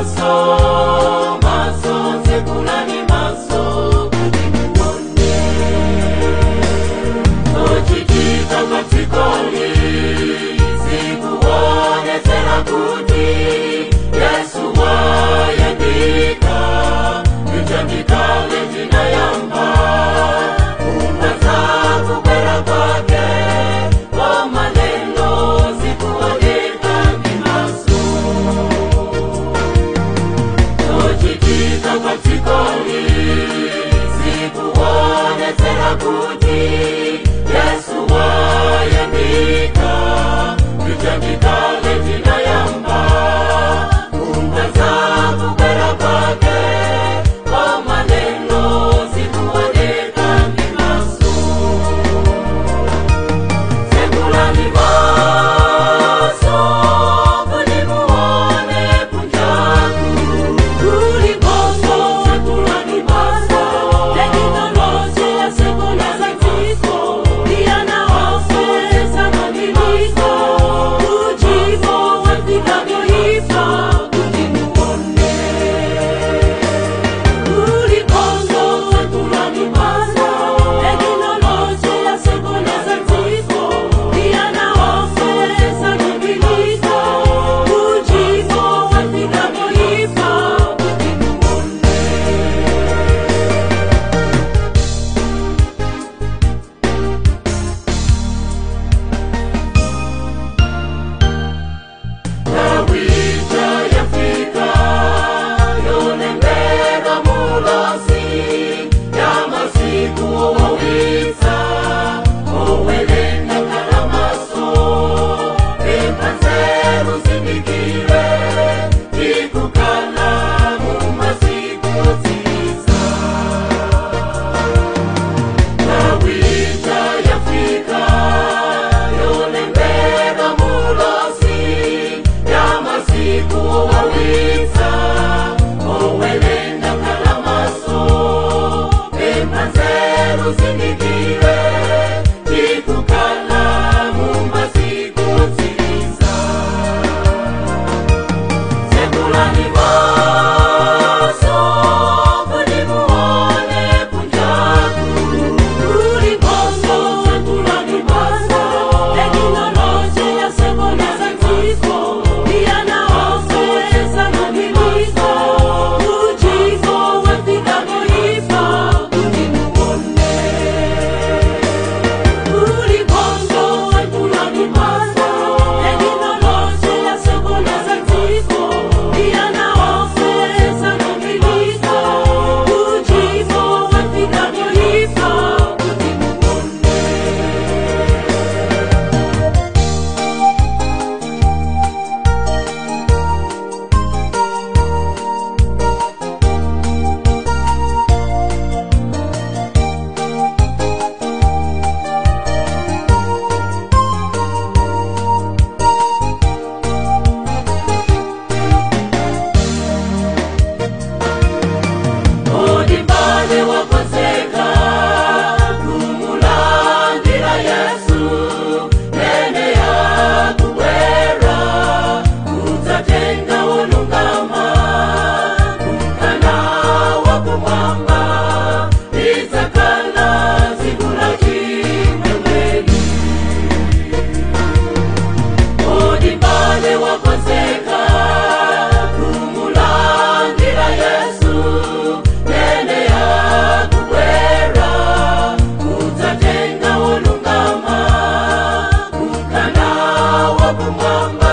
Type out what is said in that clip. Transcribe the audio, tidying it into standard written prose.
Maso, maso, sekulani maso, kuti muone. Zochitika padzikoli zikuonetsera kuti Yesu wayandika, ichandikale tinayamba kumva kubwera kwake, koma lero zikuoneka ndi maso. Zochitika padzikoli zikuonetsera kuti Yesu wayandika, ichandikale tinayamba kumva kubwera kwake, koma lero zikuoneka ndi maso. Sekulani maso, kuti muone kunjaku kulikonso. Sekulani maso, tekinoloji yasekuleza dziko, iyana onse samadiliko, kuchiko wafika kuipa kuti muone. Kulikonso sekulani maso, tekinoloji yasekuleza dziko, iyana onse samadiliko, kuchiko wafika kuipa kuti muone. Tawita yafika yolembera mulosi ya masiku owawisa, owelenga kalamaso, empanzeru zindikire tikukala mu masiku otsiriza. Tawita yafika yolembera mulosi ya masiku owawisa, owelenga kalamaso, empanzeru zindikire tikukala mu masiku otsiriza. Sekulani maso, kuti muone kunjaku kulikonso. Sekulani maso, tekinoloji yasekuleza dziko, iyana onse samadiliko, kuchiko wafika kuipa kuti muone. Kulikonso sekulani maso, tekinoloji yasekuleza dziko, iyana onse samadiliko, kuchiko wafika kuipa kuti muone. Odimbale wakoseka kumulandira Yesu, nene yakubwera kudzatenga wolungama, kumkana wakumwamba, lidzakhala tsiku la chimwemweni. Odimbale wakoseka kumulandira Yesu, nene yakubwera kudzatenga wolungama, kumkana wakumwamba.